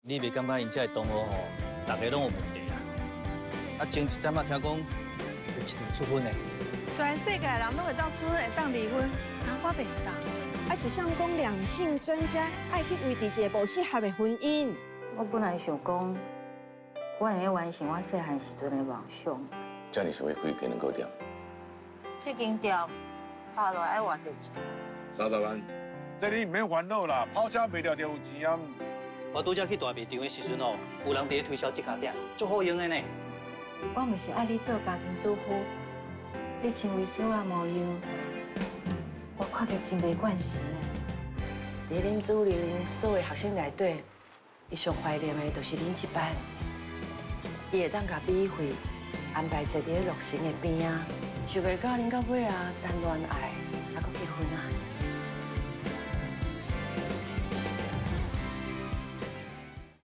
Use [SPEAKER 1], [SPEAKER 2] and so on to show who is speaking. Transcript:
[SPEAKER 1] 你袂感覺𪜶這个同學吼，逐个攏有問題啊？啊，前一陣仔聽講有一對出婚的。
[SPEAKER 2] 全世界人攏會當處分，會當離婚，啊，我袂當。
[SPEAKER 3] 啊，是啥人講兩性專家愛去維持一个無適合的婚姻？
[SPEAKER 4] 我本來想講，我會用完成我細漢時陣的夢想。
[SPEAKER 5] 這你想欲開雞卵糕店？
[SPEAKER 4] 這間店拍落來愛偌濟錢？30
[SPEAKER 6] 萬。
[SPEAKER 7] 這你毋免煩惱啦，跑車賣掉就有錢啊。
[SPEAKER 1] 我拄才去大賣場的時陣哦，有人佇咧推銷這跤鼎，足好用的呢。
[SPEAKER 8] 我毋是愛你做家庭主婦，你穿維輸啊無用，我看著真袂慣勢呢。
[SPEAKER 9] 佇恁主任所有學生內底，伊上懷念的就是恁這班。伊會當共美惠安排坐佇咧樂成的邊仔，想袂到恁到尾啊談戀愛，還閣結婚啊。